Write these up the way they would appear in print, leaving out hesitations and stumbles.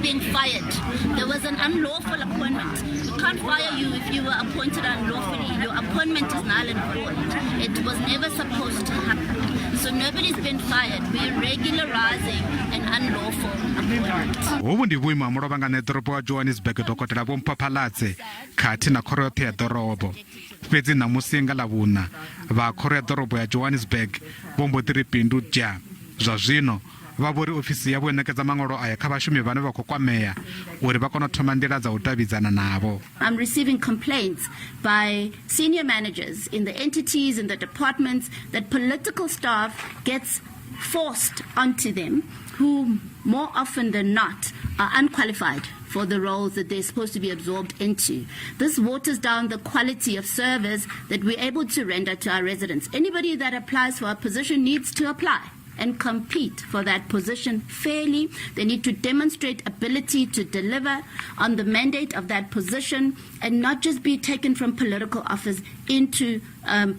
being fired. There was an unlawful appointment. We can't fire you if you were appointed unlawfully. Your appointment is null and void. It was never supposed to happen. So nobody's been fired. We're regularizing an unlawful appointment. Hovhu ndi vhuimo ha mulovha nga ṋeḓorobo wa Johannesburg Dokotela Vho Mpho Phalatse khathihi na khoro yoṱhe ya ḓorobo. Fhedzi ṋamusi nga Ḽavhuṋa, vha khoro ya ḓorobo ya Johannesburg vho mbo ḓi ri pindu dzha. Zwa zwino, vha vho ri ofisi yavho yo ṋekedza maṅwalo aya kha vhashumi vhane vha khou kwamea uri vha kone u thoma nḓila dza u davhidzana navho. I'm receiving complaints by senior managers in the entities, in the departments, that political staff gets forced onto them who more often than not are unqualified for the roles that they're supposed to be absorbed into. This waters down the quality of service that we're able to render to our residents. Anybody that applies for a position needs to apply and compete for that position fairly. They need to demonstrate ability to deliver on the mandate of that position and not just be taken from political office into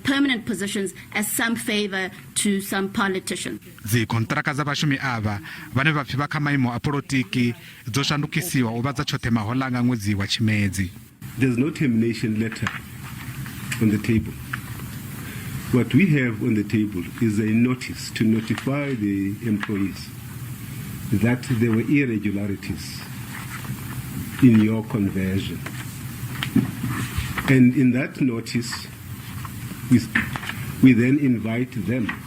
permanent positions as some favor to some politicians. Dzikhontraka dza vhashumi avha vhane vha pfi vha kha maimo a polotiki dzo shandukisiwa u vha dza tshoṱhe mahoḽa nga ṅwedzi wa Tshimedzi. There's no termination letter on the table. What we have on the table is a notice to notify the employees that there were irregularities in your conversion. And in that notice, we then invite them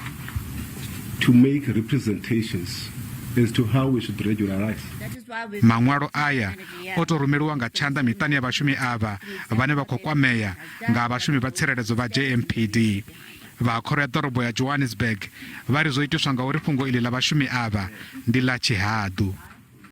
to make representations as to how we should regularize. That is why we've Maṅwalo aya o tou rumeliwa nga tshanḓa miṱani ya vhashumi avha vhane vha khou kwamea nga vhashumi vha tsireledzo vha JMPD. Vha khoro ya ḓorobo ya Johannesburg vha ri zwo itiswa ngauri fhungo iḽi ḽa vhashumi avha ndi ḽa tshihaḓu.